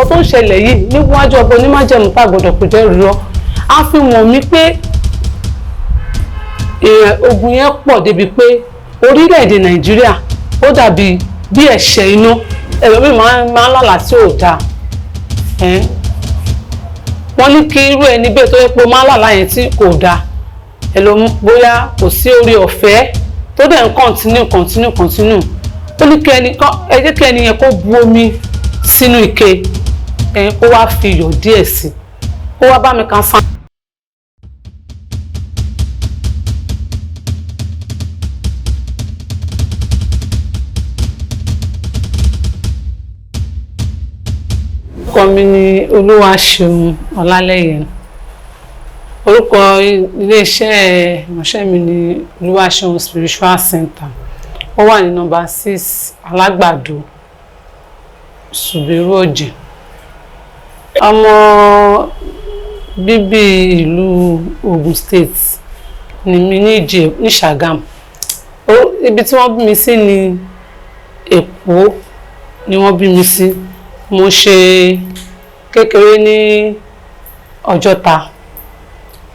Nǹkan tó ń ṣẹlẹ̀ yìí níwájú ọba onímájẹ̀mú tá gbọ́dọ̀ kò jẹ́ rírọ́, á fi wọ̀n mí pé ogun yẹn pọ̀ débi pé orílẹ̀-èdè Nàìjíríà ó dàbí bí ẹ̀ṣẹ̀ iná. Ẹlòmíì máa ń lálàá tí ò dáa. Wọ́n ní kí irú ẹni bẹ́ẹ̀ tó yẹ pé ó máa ń lálàá yẹn tí kò dáa, ẹlòmíì bóyá kò sí orí ọ̀fẹ́ tó dẹ̀ ń continue. Ó ní kí ẹni ẹ jẹ́ kí ẹni yẹn kó bu omi sínú ike, kó wá fi iyọ̀ díẹ̀ sí, kó wá bá mi kan sán. Orúkọ mi ni Olúwaṣeun Ọlálẹ́yẹ. Orúkọ iléeṣẹ́ ìránṣẹ́ mi ni Olúwaṣeun Spiritual Center. Ó wà ní nọ́mbà 6 Alágbàdo, Ṣùbẹ̀rù Ọ̀jẹ̀. Ọmọ bíbí ìlú Ogun State ni mí ní Ṣàgámù. Ibi tí wọ́n bí mi sí ni Èkó ni wọ́n bí mi sí. Mo ṣe kékeré ní Ọjọ́ta.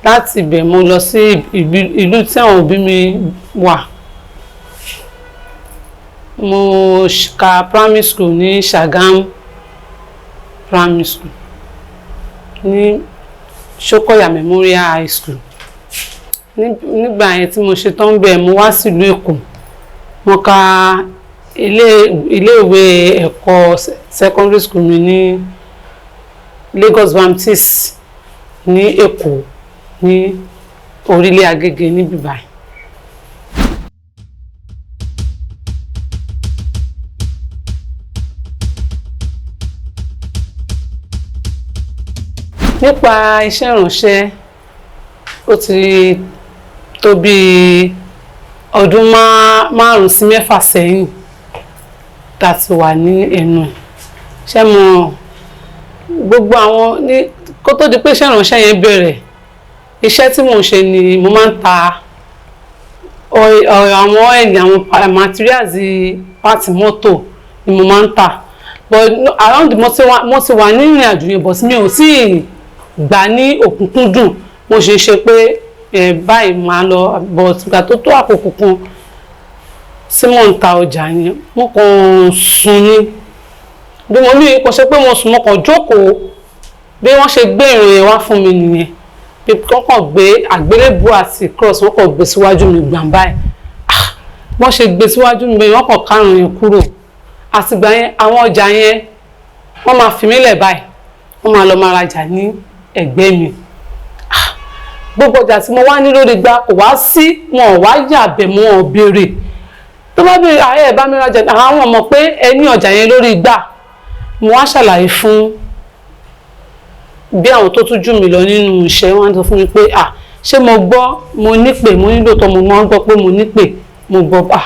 Láti ibẹ̀ mo lọ sí ìlú tí àwọn òbí mi wà. Mo ka primary school ní Ṣàgámù Primary School, ní Ṣókọ̀yà Memorial High School. Nígbà yẹn tí mo ṣe tán bẹ́ẹ̀, mo wá sílùú Èkó. Mo ka iléèwé ẹ̀kọ́ secondary school mi ní Lagos Baptist ní Èkó ní Orílẹ̀ Agége níbí báyìí. Nípa iṣẹ́ ìránṣẹ́, ó ti tó bí ọdún 5 sí 6 sẹ́yìn tá a ti wà ní ẹnu ẹ̀. Ṣé mo gbogbo àwọn ní kó tó di pé iṣẹ́ ìránṣẹ́ yẹn bẹ̀rẹ̀, iṣẹ́ tí mò ń ṣe ni mo máa ń ta àwọn oil, àwọn materials part mọ́tò ni mo máa ń tà. But around mo ti wà ní ìrìn àjò yẹn, but mi ò tíì gbà ní òkúnkúndùn. Mo ṣe ṣe pé báyìí máa lọ, but ìgbà tó tó àkókò kan tí mò ń ta ọjà yẹn, mo kàn sùn ni. Bí mo ní kò ṣe pé mo sùn, mo kàn jókòó. Bí wọ́n ṣe gbé ìrìn yẹn wá fún mi nìyẹn. Bí wọ́n kàn gbé àgbélébùú àti cross, wọ́n kàn gbé síwájú mi gbàm báyìí. Wọ́n ṣe gbé síwájú mi, wọ́n kàn kárùn yẹn kúrò. Àtìgbà yẹn àwọn ọjà yẹn wọ́n máa fi mí lẹ̀ báyìí, wọ́n máa lọ máa rajà ní ẹ̀gbẹ́ mi. Gbogbo ọjà tí mo wá ní lórí gbá kò wá sí, wọn ò wá yà bẹ̀ mọ́ wọn béèrè. Tó bá béèrè, ààrẹ ẹ̀ bá mi rajà, àwọn mọ̀ pé ẹ ní ọjà yẹn lórí gbá. Mo wá ṣàlàyé fún bí àwọn tó tún jù mí lọ nínú iṣẹ́, wọ́n á sọ fún mi pé ṣé mo gbọ́, mo nípè, mo nílò tó, mo máa ń gbọ́ pé mo nípè, mo gbọ́.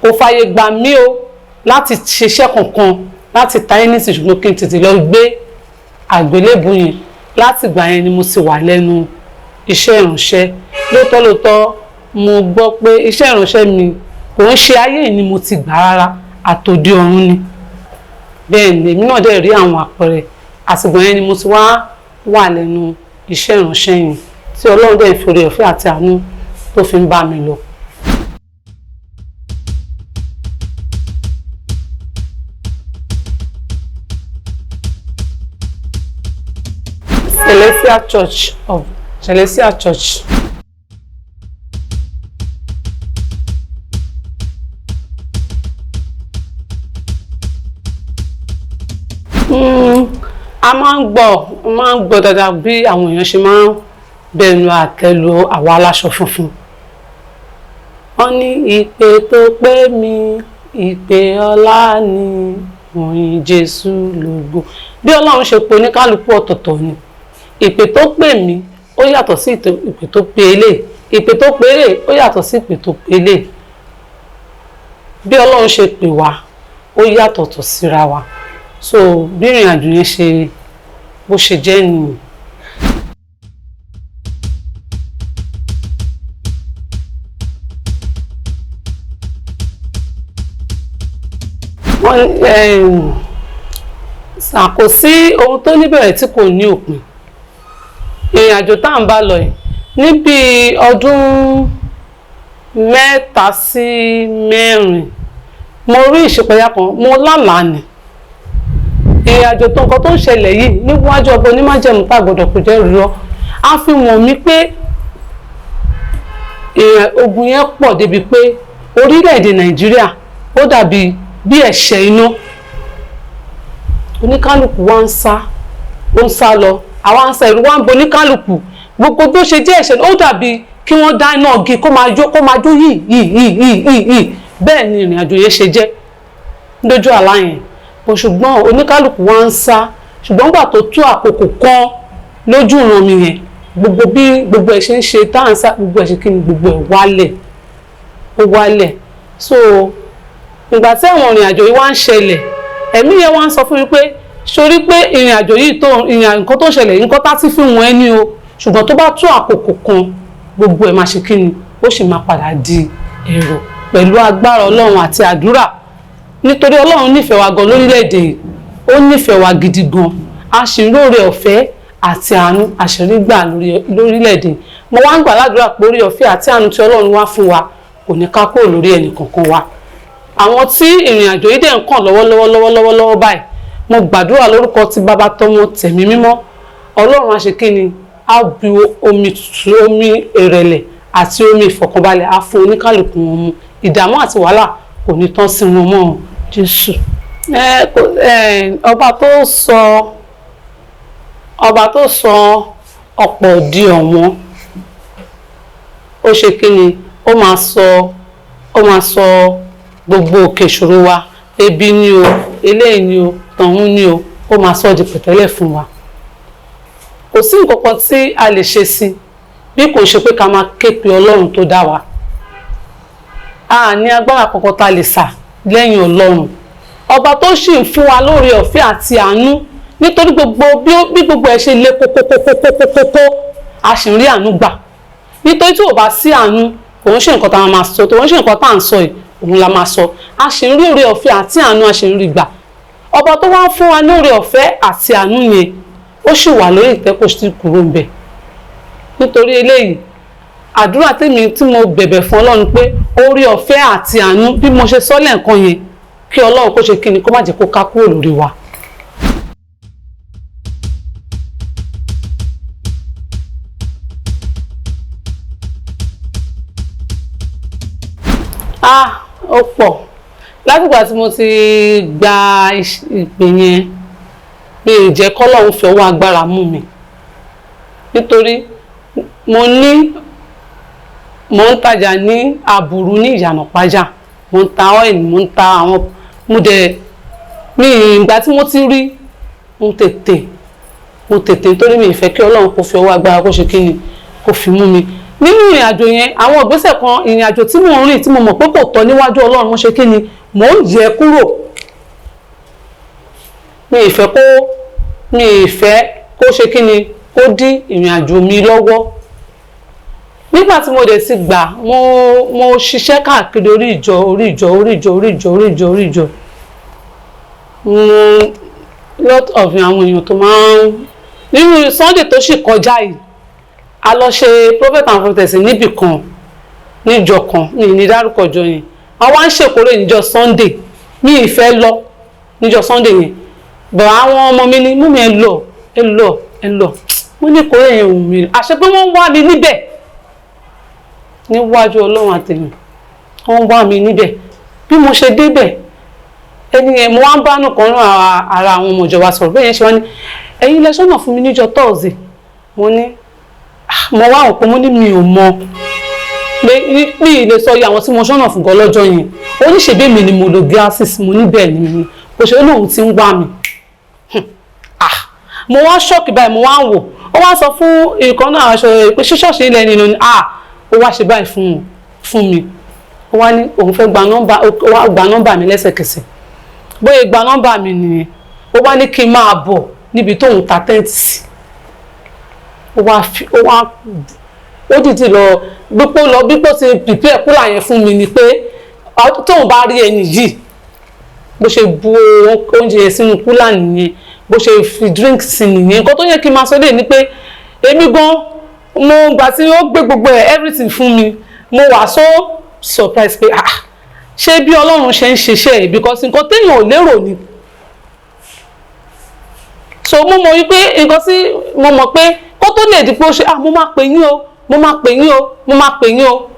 Kò fàyè gbà mí o láti ṣiṣẹ́ kankan, láti ta ẹni sí, ṣùgbọ́n kí n tètè lọ gbé àgbélébùú yẹn. Láti ìgbà yẹn ni mo ti wà lẹ́nu iṣẹ́ ìránṣẹ́. Lóòótọ́ lóòótọ́ mo gbọ́ pé iṣẹ́ ìránṣẹ́ mi kò ń ṣe ayé ni mo ti gbà rárá, àtòdì ọ̀run ni. Bẹ́ẹ̀ ni èmi náà dẹ̀ rí àwọn àpẹẹrẹ. Àtìgbà yẹn ni mo ti wá wà lẹ́nu iṣẹ́ ìránṣẹ́ yẹn tí Ọlọ́run dẹ̀ fi oore ọ̀fẹ́ àti àánú tó fi ń bá mi lọ. Celestial Church of Celestial Church. A máa ń gbọ́ dáadáa bí àwọn èèyàn ṣe máa ń bẹnu àtẹ́ lu àwa aláṣọ funfun. Wọ́n ní ìpè tó pé mi, ìpè ọlá ni, òyìn Jésù lógo. Bí Ọlọ́run ṣe pe oníkálukú ọ̀tọ̀ọ̀tọ̀ ni. Ìpè tó pè mí ó yàtọ̀ sí ìpè tó pè eléyìí. Ìpè tó pè eléyìí ó yàtọ̀ sí ìpè tó pè eléyìí. Bí Ọlọ́run ṣe pè wá ó yàtọ̀tọ̀ síra wa. So bí ìrìn àjò yẹn ṣe bó ṣe jẹ́ nìyẹn. Kò sí ohun tó níbẹ̀rẹ̀ tí kò ní òpin. Ìrìn àjò tá à ń bá lọ yìí, níbi ọdún 3 sí 4, mo rí ìṣípayá kan, mo lálàá ni. Ìrìn àjò tó nǹkan tó ń ṣẹlẹ̀ yìí níwájú ọba onímájẹ̀mú tá a gbọ́dọ̀ kò jẹ́ rírọ́, á fi wọ̀n mí pé ogun yẹn pọ̀ débi pé orílẹ̀-èdè Nàìjíríà ó dàbí bí ẹ̀ṣẹ̀ iná. Oníkálukú wa ń sá, ó ń sá lọ, àwa ń sá, ẹ̀rù wa ń bo oníkálukú. Gbogbo bí ó ṣe jẹ́ ẹ̀ṣẹ̀, ó dàbí kí wọ́n dá iná igi kó máa jó, kó máa jó yìí yìí yìí yìí yìí yìí. Bẹ́ẹ̀ ni ìrìn àjò yẹn ṣe jẹ́ lójú àlá yẹn. Bó ṣùgbọ́n oníkálukú wa ń sá, ṣùgbọ́n gbà tó tó àkókò kan lójú ìran mi yẹn, gbogbo bí gbogbo ẹ̀ ṣe ń ṣe tá à ń sá, gbogbo ẹ̀ ṣe kí ni, gbogbo ẹ̀ wálẹ̀, ó wálẹ̀. So ìgbà tí àwọn ìrìn àjò yìí wá ń ṣẹlẹ̀, ẹ̀mí yẹn wá ń sọ fún mi pé sórí pé ìrìn àjò yìí tó ìrìn àjò nǹkan tó ń ṣẹlẹ̀, nǹkan tá ti fi wọ́n ẹ́ ní o, ṣùgbọ́n tó bá tó àkókò kan, gbogbo ẹ̀ máa ṣe kí ni, ó sì máa padà di èrò pẹ̀lú agbára Ọlọ́run àti àdúrà. Nítorí Ọlọ́run nífẹ̀ẹ́ wa gan lórílẹ̀‐èdè yìí, ó nífẹ̀ẹ́ wa gidi gan, a sì ń róore ọ̀fẹ́ àti àánú àṣírí gbà lórílẹ̀‐èdè. Mo wá ń gbà ládùúrà pé orí ọ̀fẹ́ àti àánú tí Ọlọ́run wá fún wa kò ní ká kúrò lórí ẹnì kankan wa. Àwọn tí ìrìn àjò yìí dẹ̀ ń kàn lọ́wọ́lọ́wọ́ lọ́wọ́lọ́wọ́ báyìí, mo gbàdúrà lórúkọ ti Bàbá, Tọmọ, Tẹ̀mí Mímọ́, Ọlọ́run á ṣe kí ni, á bu omi tútù, omi ìrẹ̀lẹ̀ àti omi ìfọ̀kànbalẹ̀ á fún oníkálukú wọn mu. Ìdààmú àti wàhálà kò ní tán sí wọn mọ́, Jésù. Ọba tó sọ ọ̀pọ̀ di ọ̀wọ́n, ó ṣe kí ni, ó máa sọ gbogbo òkè ìṣòro wa, ebi ni o, eléyìí ni o, tọ̀hún ni o, ó máa sọ di pẹ̀tẹ́lẹ̀ fún wa. Kò sí nǹkan kan tí a lè ṣe sí bí kò ṣe pé ká máa ké pe Ọlọ́run tó dá wa. A ní agbára kankan tá a lè sà lẹ́yìn Ọlọ́run, ọba tó sì ń fún wa lóore ọ̀fẹ́ àti àánú. Nítorí gbogbo bí gbogbo ẹ̀ ṣe le kókókókókókó, a sì ń rí àánú gbà. Nítorí tí ò bá sí àánú, kò ń ṣe nǹkan tá a máa sọ, tó ń ṣe nǹkan tá à ń sọ yìí, òun la máa sọ. A sì ń rí oore ọ̀fẹ́ àti àánú, a sì ń rí gbà. Ọba tó wá ń fún wa lóore ọ̀fẹ́ àti àánú yẹn, ó sì wà lórí ìtẹ́, kò sí kúrò ńbẹ̀. Nítorí eléyìí, àdúrà tèmi tí mo bẹ̀bẹ̀ fún Ọlọ́run pé oore ọ̀fẹ́ àti àánú, bí mo ṣe sọ lẹ́ẹ̀kan yẹn, kí Ọlọ́run kó ṣe kí ni, kó má jẹ́ kó ká kúrò lórí wa. Ó pọ̀. Látìgbà tí mo ti gba ìpè yẹn, mi ì jẹ́ k'Ọlọ́run fi ọwọ́ agbára mú mi. Nítorí mo ń tajà ní àbúrú ní Ìyànà Pájà, mo ń ta oil, mo ń ta àwọn, mo dẹ̀ mi ìgbà tí mo ti rí, mo tètè nítorí mi ì fẹ́ kí Ọlọ́run kó fi ọwọ́ agbára kó ṣe kí ni, kó fi mú mi. Nínú ìrìn àjò yẹn, àwọn ìgbésẹ̀ kan, ìrìn àjò tí mò ń rìn tí mo mọ̀ pé kò tọ́ níwájú Ọlọ́run, mo ṣe kí ni, mò ń yẹ kúrò. Mi ì fẹ́ kó ṣe kí ni, kó dí ìrìn àjò mi lọ́wọ́. Nígbà tí mo dẹ̀ ti gbà, mo ṣiṣẹ́ káàkiri orí ìjọ. Lot of àwọn èèyàn tó máa ń nínú Sunday tó sì kọjá yìí, a lọ ṣe prophet and prophetess níbì kan, níjọ kan, mi ní dárúkọ jọ yẹn. Wọ́n wá ń ṣèkórè níjọ́ Sunday, mi ì fẹ́ lọ níjọ́ Sunday yẹn. Bọ̀ àwọn ọmọ mi ní mú mi ẹ lọ. Mo ní kórè yẹn wù mí. Àṣé pé wọ́n wá mi níbẹ̀ níwájú Ọlọ́run àtẹ̀yìn, wọ́n wá mi níbẹ̀. Bí mo ṣe débẹ̀, ẹni yẹn mo wá ń bá nù kan rán ara àwọn ọmọ ìjọba sọ̀rọ̀ bẹ́ẹ̀ yẹn ṣe wá ní, ẹ̀yin lẹ sọ́nà fún mi níjọ́ Thursday. Mo ní, mo wá òpó, mo ní mi ò mọ̀ pé mi ì lè sọ iye àwọn tí mo sọ́nà fún gan lọ́jọ́ yẹn. Ó ní ṣèbí mi ni mo lo glasses, mo ní bẹ́ẹ̀ ni mi kò ṣe, lóun ti ń wá mi. Mo wá ṣọ́ọ̀kì báyìí, mo wá ń wò ó, wá sọ fún ìkan náà aṣọ pé ṣé ṣọ́ọ̀ṣì ilẹ̀ nínú ni, ó wá ṣe báyìí fún mi. Ó wá ní òun fẹ́ gba nọ́mbà, ó wá gba nọ́mbà mi lẹ́sẹ̀kẹsẹ̀. Bóyá gba nọ́mbà mi nìyẹn, ó wá ní kí n máa bọ̀ níbi tóun ta tẹ́ǹtì sí. Ó dìdí lọ gbípó lọ gbípó ti prepare kúlà yẹn fún mi ni pé tóun bá rí ẹni yìí, bó ṣe bu oúnjẹ yẹn sínú kúlà nìyẹn. Bó ṣe fi drink sí nìyẹn. Nǹkan tó yẹ kí n máa sọ lé ni pé èmi gan mo gbà tí ó gbé gbogbo ẹ̀, everything fún mi, mo wà so surprised pé, ah, ṣé bí Ọlọ́run ṣe ń ṣiṣẹ́ ẹ̀? Because nǹkan téèyàn ò lérò ni. So mo mọ̀ wípé nǹkan tí mo mọ̀ pé kó tó lè di pé ó ṣe, ah, mo máa pè yín o, mo máa pè yín o, mo máa pè yín o,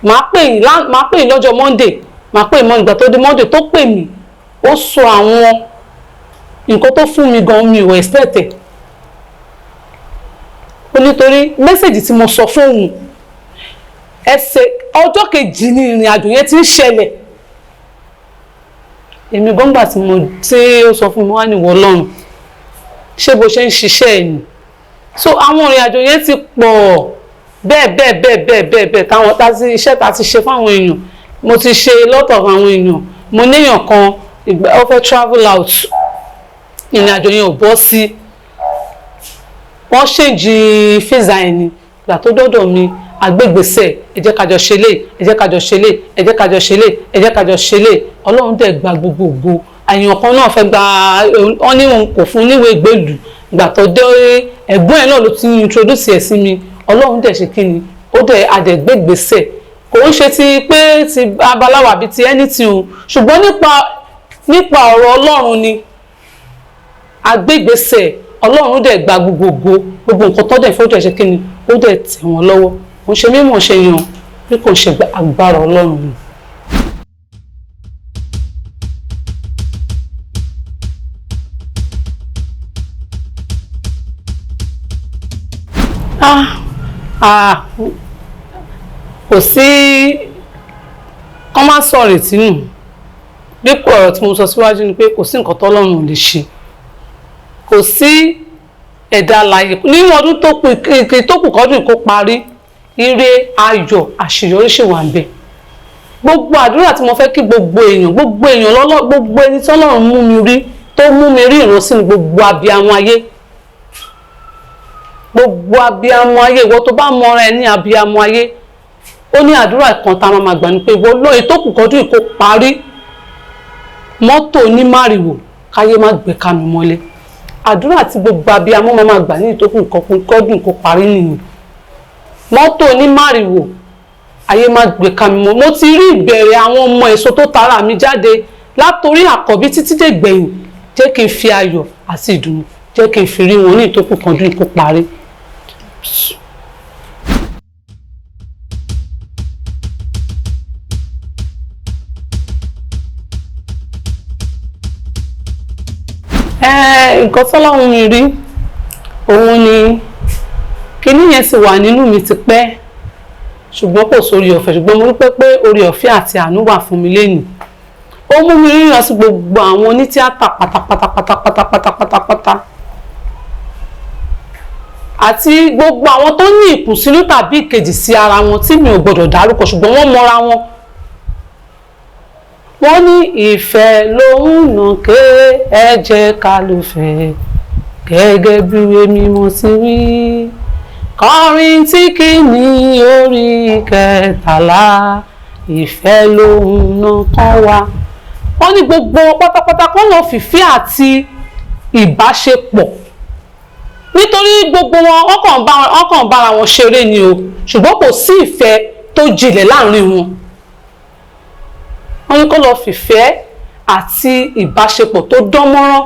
màá pè yín, màá pè yín lọ́jọ́ Monday, màá pè yín mọ́. Ìgbà tó di Monday tó pè mí, ó sọ àwọn nǹkan tó fún mi gan, mi ò expect ẹ̀. Ó nítorí message tí mo sọ fóun, ẹsẹ̀ ọjọ́ kejì ni ìrìn àjò yẹn ti ń ṣẹlẹ̀. Èmi gbọ́ngbà tí mo tí ó sọ fún mi, wá ní, "Ìwọ Ọlọ́run, ṣé bó ṣe ń ṣiṣẹ́ ẹ̀ ni?" So àwọn ìrìn àjò yẹn ti pọ̀ bẹ́ẹ̀ bẹ́ẹ̀ bẹ́ẹ̀ bẹ́ẹ̀ bẹ́ẹ̀ bẹ́ẹ̀, táwọn tá ti iṣẹ́ tá ti ṣe fáwọn èèyàn. Mo ti ṣe lot of àwọn èèyàn. Mo níyàn kan, ìgbà ó fẹ́ travel out, ìrìn àjò yẹn ò bọ́ sí, wọ́n change visa ẹ̀ ni. Ìgbà tó dọ́dọ̀ mi, agbègbèsẹ̀, ẹ jẹ́ ká jọ ṣe lè, ẹ jẹ́ ká jọ ṣe lè, ẹ jẹ́ ká jọ ṣe lè, ẹ jẹ́ ká jọ ṣe lè. Ọlọ́run dẹ̀ gba gbogbo ògo. Àyàn kan náà fẹ́ gba, wọ́n ní òun kò fún níwèé ìgbélùú. Ìgbà tó dé, ẹ̀gbọ́n ẹ̀ náà ló ti introduce ẹ̀ sí mi. Ọlọ́run dẹ̀ ṣe kí ni, ó dẹ̀ adẹ̀gbẹ́gbèsẹ̀. Kò ń ṣe ti pé ti abaláwa àbí ti anything o, ṣùgbọ́n nípa ọ̀rọ̀ Ọlọ́run ni agbégbèsẹ̀. Ọlọ́run dẹ̀ gba gbogbo ògo. Gbogbo nǹkan tó dẹ̀ fẹ́, ó dẹ̀ ṣe kí ni, ó dẹ̀ tẹ̀ wọ́n lọ́wọ́. Kò ń ṣe mímọ̀ ṣe yàn, bí kò ṣe agbára Ọlọ́run ni. Ah ah, kò sí kọ́ má sọ ìrètí nù. Dípò ọ̀rọ̀ tí mo sọ síwájú ni pé kò sí nǹkan tọ́lọ́run ò lè ṣe. Kò sí ẹ̀dá alààyè nínú ọdún tó kù, tó kù kọ́dún kó parí, ire, ayọ̀, àṣeyọrí ṣì wà ń bẹ. Gbogbo àdúrà tí mo fẹ́ kí gbogbo èèyàn, gbogbo èèyàn lọ́lọ́, gbogbo ẹni tọ́lọ́run mú mi rí, tó mú mi rí ìrántí ní gbogbo abiyamọ ayé, gbogbo abiyamọ ayé, ìwọ tó bá mọra ẹ ní abiyamọ ayé, ó ní àdúrà kan tá a máa gbà ní pé ìwọ lóye tó kù kọjú kó parí, mọ́tò ní márìwò, káyé má gbé ká mi mọ́lé. Àdúrà tí gbogbo abiyamọ máa gbà ní ìtókù kọdún kó parí nìyí: mọ́tò ní márìwò, ayé má gbé ká mi mọ́. Mo ti rí ìbẹ̀rẹ̀ àwọn ọmọ, èso tó tara mi jáde látòrí àkọ́bí títí dé gbẹ̀yìn. Jẹ́ kí n fi ayọ̀ àti ìdùnnú, jẹ́ kí n fi rí wọn ní ìtókù kọdún kó parí. Nǹkan tọ́lọ́run mi rí òun ni kíní yẹn ti wà nínú mi ti pẹ́, ṣùgbọ́n kò sórí ọ̀fẹ́. Ṣùgbọ́n mo dúpẹ́ pé orí ọ̀fẹ́ àti àánú wà fún mi lénìí. Ó mú mi ríran sí gbogbo àwọn onítíátà pátápátá pátápátá pátápátá, àti gbogbo àwọn tó ní ìkùnsínú tàbí ìkejì sí ara wọn tí mi ò gbọdọ̀ dárúkọ, ṣùgbọ́n wọ́n mọra wọn. Wọ́n ní ìfẹ́ lòun nà ké, ẹ jẹ́ ká ló fẹ́ gẹ́gẹ́ bí ìwé mímọ́ ti wí. Kọ́ríńtì kìíní orí 13, ìfẹ́ lòun nà kán wa. Wọ́n ní gbogbo pátápátá kọ́ lọ́ọ́ fìfẹ́ àti ìbáṣepọ̀, nítorí gbogbo wọn, wọ́n kàn bára wọn ṣeré ni o, ṣùgbọ́n kò sí ìfẹ́ tó jinlẹ̀ láàrin wọn. Wọ́n ní kó lọ́ọ́ fìfẹ́ àti ìbáṣepọ̀ tó dán mọ́rán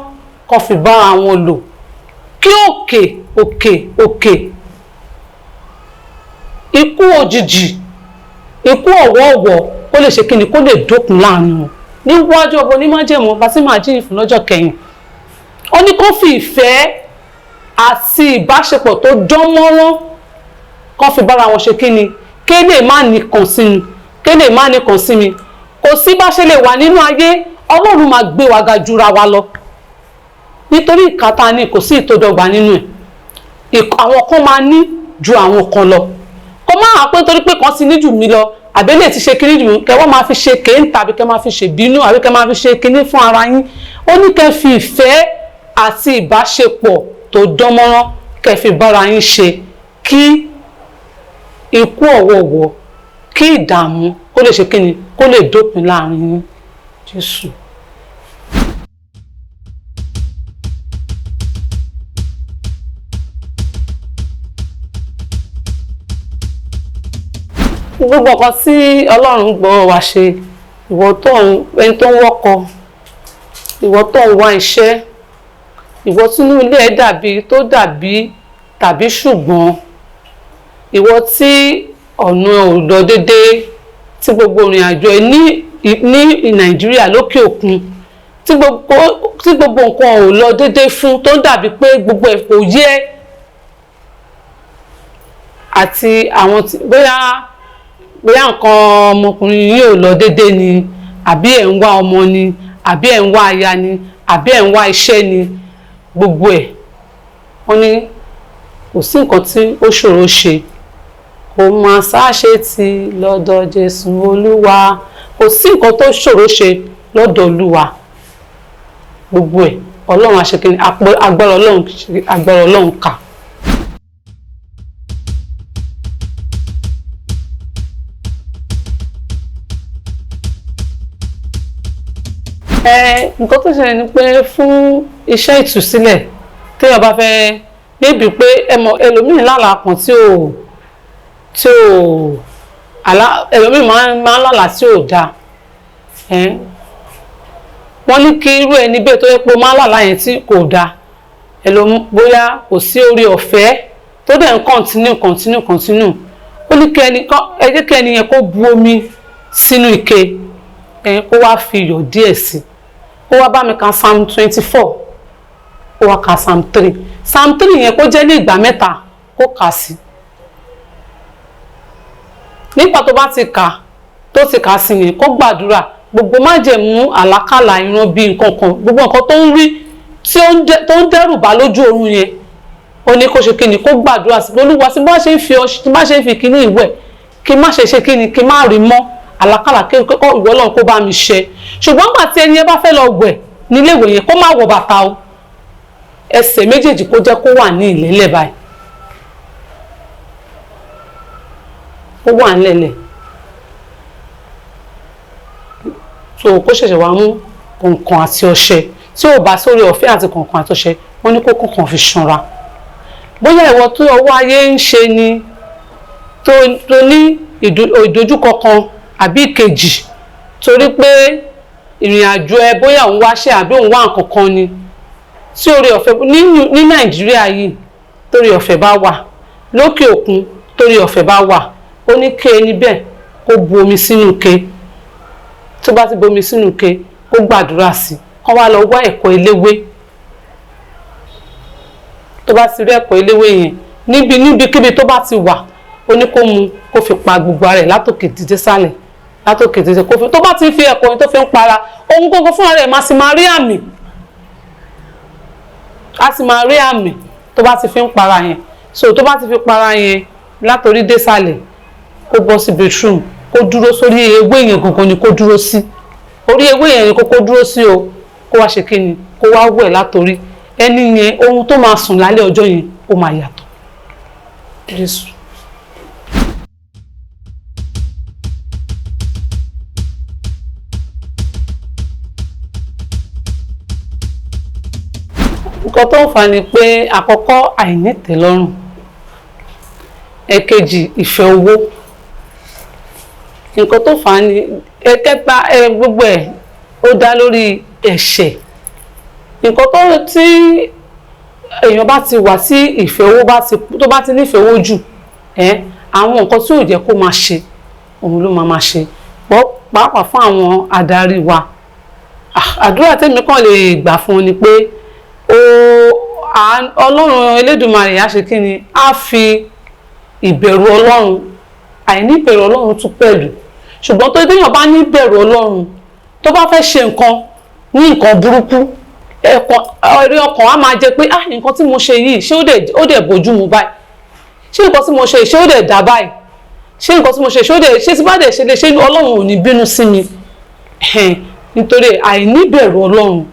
kó fi bára wọn lò, kí òkè òkè òkè, ikú òjijì, ikú ọ̀wọ̀ọ̀wọ̀, kó lè ṣe kíni, kó lè dókun láàrin wọn níwájú ọbọ onímájẹ̀mú, ọba tí màá jíyìn fún lọ́jọ́ kẹyìn. Ó ní kó fi ìfẹ́ àti ìbáṣepọ̀ tó dán mọ́rán kó fi bára wọn ṣe kíni, ké lè má nìkan sí mi, ké lè má nìkan sí mi. Kò sí bá ṣe lè wà nínú ayé, Ọlọ́run máa gbé wa ga jura wa lọ, nítorí ìkàtà ni kò sí ìtòdọ́gba nínú ẹ̀. Àwọn kan máa ní ju àwọn kan lọ. Kó má wàá pé torí pé kan ti ní jù mí lọ, àbẹ́lẹ̀ ti ṣe kíní jù mí, kẹ́ wọ́n máa fi ṣe kéńtà, àbí kẹ́ máa fi ṣe bínú, àbí kẹ́ máa fi ṣe kíní fún ara yín. Ó ní kẹ́ fi ìfẹ́ àti ìbáṣepọ̀ tó dánmọ́rán kẹ́ fi bára yín ṣe, kí ikú ọ̀wọ̀ọ̀wọ̀, kí ìdààmú kó lè ṣe kíni, kó lè dópin láàrin yín. Jésù. Gbogbo nǹkan tí Ọlọ́run gbọ́ wa ṣe, ìwọ tó ń, ẹni tó ń wọ́kọ, ìwọ tó ń wá iṣẹ́, ìwọ tínú ilé ẹ dàbí tó dàbí tàbí ṣùgbọ́n, ìwọ tí ọ̀nà ò lọ déédéé, tí gbogbo ìrìn àjò ẹ ní Nàìjíríà lókè òkun, tí gbogbo nǹkan ò lọ déédéé fún, tó ń dàbí pé gbogbo ẹ̀ kò yé, àti àwọn tí bóyá nǹkan ọmọkùnrin yìí ò lọ déédéé ni, àbí ẹ̀ ń wá ọmọ ni, àbí ẹ̀ ń wá aya ni, àbí ẹ̀ ń wá iṣẹ́ ni, gbogbo ẹ̀ wọ́n ní kò sí nǹkan tí ó ṣòro ṣe. Kò máa sáṣe ti lọ́dọ̀ Jésù Olúwa. Kò sí nǹkan tó ṣòro ṣe lọ́dọ̀ Olúwa. Gbogbo ẹ̀ Ọlọ́run àṣekínni, agbára Ọlọ́run kà. Nǹkan tó ṣẹlẹ̀ ni pé fún iṣẹ́ ìtúsílẹ̀ téèyàn bá fẹ́ níbi pé ẹ mọ̀ ẹlòmíì lálàá kan tí ò àlá, ẹlòmíì máa ń lálàá tí ò dáa. Wọ́n ní kí irú ẹni bẹ́ẹ̀ tó yẹ pé ó máa ń lálàá yẹn tí kò dáa, ẹlòmíì bóyá kò sí orí ọ̀fẹ́ tó dẹ̀ ń continue, ó ní kí ẹni ẹ jẹ́ kí ẹni yẹn kó bu omi sínú ike, kó wá fi iyọ̀ díẹ̀ sí, kó wá bá mi ka Psalm 24, kó wá ka Psalm 3. Psalm 3 yẹn kó jẹ́ ní ìgbà mẹ́ta kó kà sí. Nígbà tó bá ti kà, tó ti kà sí yẹn, kó gbàdúrà gbogbo májẹ̀mú àlákàlà ìran bíi nǹkan kan, gbogbo nǹkan tó ń rí tó ń dẹ́rù bá lójú oorun yẹn, ó ní kó ṣe kíni, kó gbàdúrà sí Olúwa, sí bá ṣe ń fi ọṣẹ, bá ṣe ń fi kíní ìwẹ̀, kí má ṣe ṣe kíni, kí má rí mọ́ àlákàlà, kí ìwọ Ọlọ́run kó bá mi ṣe. Ṣùgbọ́n gbà tí ẹni yẹn bá fẹ́ lọ wẹ̀ nílé ìwẹ̀ yẹn, kó má wọ bàtà o, ẹsẹ̀ méjèèjì kó jẹ́ kó wà ní ìlélẹ̀ báyìí, ó wà nílẹ̀lẹ̀, tó kó ṣẹ̀ṣẹ̀ wá mú kọ̀ǹkọ̀n àti ọṣẹ. Tí ò bá sórí ọ̀fẹ́ àti kọ̀ǹkọ̀n àti ọṣẹ, wọ́n ní kó kọ̀ǹkọ̀n fi ṣanra. Bóyá ìwọ tó ọwọ́ ayé ń ṣe ni, tó ní ìdojúkọ kan àbí ìkejì, torí pé ìrìn àjò ẹ bóyá òun wáṣẹ́ àbí òun wá nǹkan kan ni, tí orí ọ̀fẹ́ ní Nàìjíríà yìí, torí ọ̀fẹ́ bá wà lókè òkun, torí ọ̀fẹ́ bá wà, ó ní kí ẹni bẹ́ẹ̀ kó bu omi sínú ike. Tó bá ti bomi sínú ike, kó gbàdúrà sí, kó wá lọ wá ẹ̀kọ́ eléwé. Tó bá ti rí ẹ̀kọ́ eléwé yẹn níbikíbi tó bá ti wà, ó ní kó mu, kó fi pa gbogbo ara ẹ̀ látòkè dídé sálẹ̀, látòkè dídé, kó fi, tó bá ti fi ẹ̀kọ́ yẹn tó fi ń para, ohun gbogbo fúnra rẹ̀ máa sì máa rí àmì, á sì máa rí àmì tó bá ti fi ń para yẹn. So tó bá ti fi para yẹn látòrí dé sálẹ̀, kó bọ́ sí bedroom, kó dúró sórí ewé yẹn gangan ni kó dúró sí, orí ewé yẹn ni kó dúró sí o, kó wá ṣe kíni, kó wá wẹ̀ látòrí ẹni yẹn, ohun tó máa sùn lálẹ́ ọjọ́ yẹn ó máa yàtọ̀. Jésù. Nǹkan tó ń fa ni pé àkọ́kọ́ àìnítẹ́lọ́rùn, ẹ̀kejì ìfẹ́ owó, nǹkan tó fà á ni ẹ̀kẹta, gbogbo ẹ̀ ó dá lórí ẹ̀ṣẹ̀. Nǹkan tó tí èèyàn bá ti wà tí ìfẹ́ owó bá ti, tó bá ti nífẹ̀ẹ́ owó jù, àwọn nǹkan tí ò jẹ́ kó máa ṣe òun ló máa ṣe. Pàápàá fún àwọn adarí wa, àdúrà tèmi kàn lè gbà fún ni pé Ọlọ́run Elédùmarè á ṣe kí ni, á fi ìbẹ̀rù Ọlọ́run, àìní ìbẹ̀rù Ọlọ́run tún pẹ̀lú. Ṣùgbọ́n tó déyàn bá ní ìbẹ̀rù Ọlọ́run, tó bá fẹ́ ṣe nǹkan ní nǹkan burúkú, ẹ̀rí ọkàn á máa jẹ pé ah, nǹkan tí mo ṣe yìí ṣé ó dẹ̀ bójú mu báyìí, ṣé nǹkan tí mo ṣe yìí ṣé ó dẹ̀ dá báyìí, ṣé nǹkan tí mo ṣe ṣé ó dẹ̀ ṣé tí bá dẹ̀ ṣe lè ṣe Ọlọ́run ò ní bínú sí mi. Nítorí àìní ìbẹ̀rù Ọlọ́run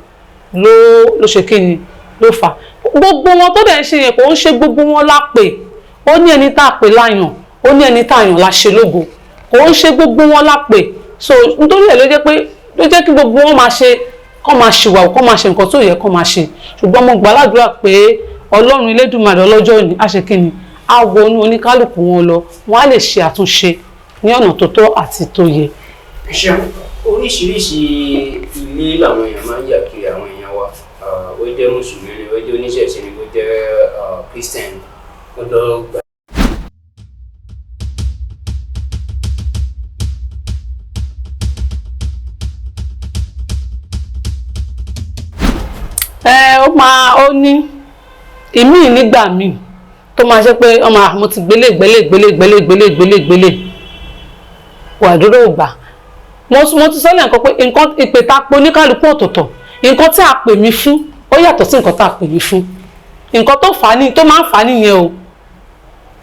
ló ṣe kí ni ló fà. Gbogbo wọn tó dẹ̀ ń ṣe yẹn kò ń ṣe gbogbo wọn lápè. Ó ní ẹni tá a pè láyàn, ó ní ẹni tá a yàn la ṣe lógo, kò ń ṣe gbogbo wọn lápè. So nítorí ẹ̀ ló jẹ́ pé ló jẹ́ kí gbogbo wọn máa ṣe, kọ́ máa ṣìwà, kọ́ máa ṣe nǹkan tó yẹ kọ́ máa ṣe. Ṣùgbọ́n mo gbàládùra pé Ọlọ́run Elédùmarè ọlọ́jọ́ òní á ṣe kí ni, á wọnú oníkálukú wọn lọ, wọn á lè ṣe àtúnṣe. Ní ọ̀nà tó tọ́ àti tó yẹ. Ẹ ṣeun. Oríṣiríṣi ilé làwọn èèyàn máa ń yà kiri, àwọn èèyàn wa. Ó jẹ́ mùsùlùmí ni, ó jẹ́ oníṣẹ̀ṣe ni, ó jẹ́ Christian, ó lọ gbà. Ẹ ó máa ó ní ìmíì nígbà míì tó máa ṣe pé ọmọ mo ti gbélé gbélé gbélé gbélé gbélé gbélé gbélé wàdúrà ò gbà. Mo ti sọ lẹ́ẹ̀kan pé nǹkan ìpè tá a pe oníkálukú ọ̀tọ̀ọ̀tọ̀. Nǹkan tí a pè mí fún ó yàtọ̀ sí nǹkan tá a pè mí fún. Nǹkan tó fà á ní tó máa ń fà á nìyẹn o.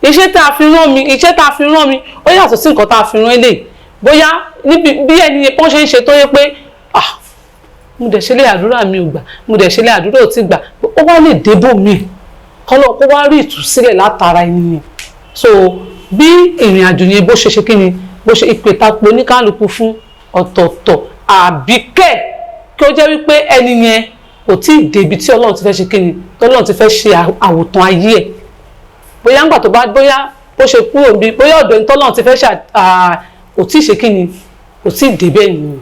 Iṣẹ́ tá a fi rán mi, iṣẹ́ tá a fi rán mi ó yàtọ̀ sí nǹkan tá a fi rán eléyìí. Bóyá níbi bí ẹni yẹn pọ́n ṣe ń ṣe tó yẹ pé, ah, mo dẹ̀ ṣe lé, àdúrà mi ò gbà, mo dẹ̀ ṣe lé, àdúrà ò ti gbà, ó wá lè débò mi kọ́lọ́ kó wá rí ìtúsílẹ̀ látara ẹni yẹn. So bí ìrìn àjò yẹn bó ṣe ṣe kí ni, bó ṣe ìpè ta pé oníkálukú fún ọ̀tọ̀ọ̀tọ̀, àbí kẹ̀ kí ó jẹ́ wípé ẹni yẹn kò tí ì débi tí Ọlọ́run ti fẹ́ ṣe kí ni, tí Ọlọ́run ti fẹ́ ṣe àwòtán ayé ẹ̀. Bóyá ńgbà tó bá, bóyá bó ṣe kúrò níbi, bóyá ọ̀dọ̀ ẹni tọ́lọ́run ti fẹ́ ṣe kò tí ì ṣe kí ni, kò tí ì débẹ̀ nìyẹn.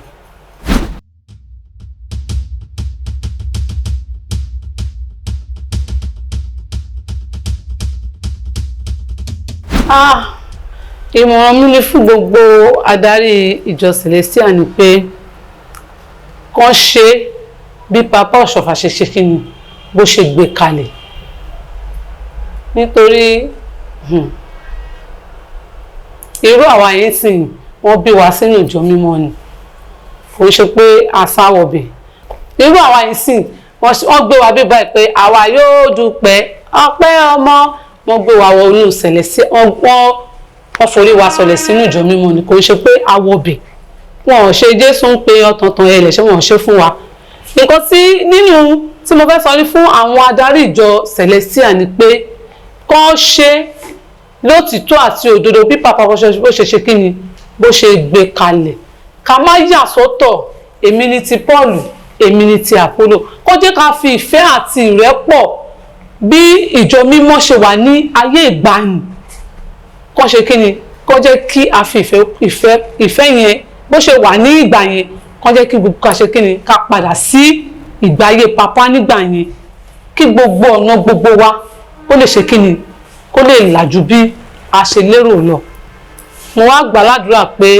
Ah, ìmọ̀ràn mi ni fún gbogbo adarí ìjọ Celestial ni pé kàn ṣe bí Papa Ọ̀ṣọ́fà ṣe ṣe kí ni, bó ṣe gbé kalẹ̀, nítorí irú àwa yẹn sì wọ́n bí wa sínú ìjọ mímọ́ ni, kò ń ṣe pé àsáwọ̀bẹ̀. Irú àwa yẹn sì wọ́n gbé wa bí báyìí pé àwa yóò dúpẹ́ ọpẹ́ ọmọ. Wọ́n gbé wa wọ inú Celestial, wọ́n forí wa sọlẹ̀ sínú ìjọ mímọ́ ni, kò ń ṣe pé àwọ̀bẹ̀. Wọn ò ṣe Jésù ń pe ọ̀tọ̀ọ̀tàn ẹlẹ̀ ṣé wọn ò ṣe fún wa. Nǹkan tí nínú tí mo fẹ́ sọ ní fún àwọn adarí ìjọ Celestial ni pé kán ṣe lótìtọ́ àti òdodo bí Papa bó ṣe ṣe kí ni, bó ṣe gbé kalẹ̀. Ká má yà sọ́tọ̀, èmi ni ti Paul, èmi ni ti Apollo. Kó jẹ́ ká fi ìfẹ́ àti ìrẹ́pọ̀ bí ìjọ mímọ́ ṣe wà ní ayé ìgbàanì, kó ṣe kí ni, kó jẹ́ kí a fi ìfẹ́ yẹn bó ṣe wà ní ìgbà yẹn, kó jẹ́ kí gbogbo ká ṣe kí ni, ká padà sí ìgbà ayé Papa nígbà yẹn, kí gbogbo ọ̀nà gbogbo wa kó lè ṣe kí ni, kó lè làjú bí a ṣe lérò lọ. Mo wá gbà ládùúrà pé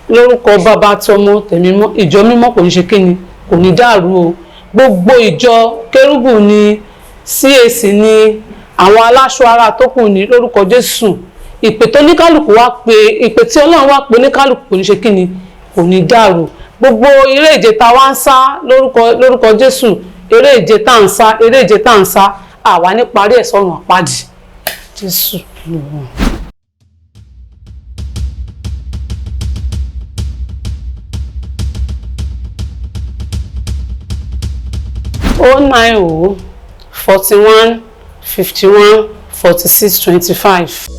lórúkọ Bàbá tọmọ tẹ̀mí mọ́, ìjọ mímọ́ kò ní ṣe kí ni, kò ní dàrú o. Gbogbo ìjọ kérúbù ni, CAC ni, àwọn aláṣọ ara tó kù ní, lórúkọ Jésù, ìpè tó ní kálukú wá pé, ìpè tí Ọlọ́run wá pé ní kálukú kò ní ṣe kí ni, kò ní dàrú. Gbogbo eré ìje tá wá ń sá lórúkọ Jésù, eré ìje tá ń sá, eré ìje tá ń sá, àwa ní parí ẹ̀ sọ́run àpáàdì. Jésù lòun. 090 41 51 46 25.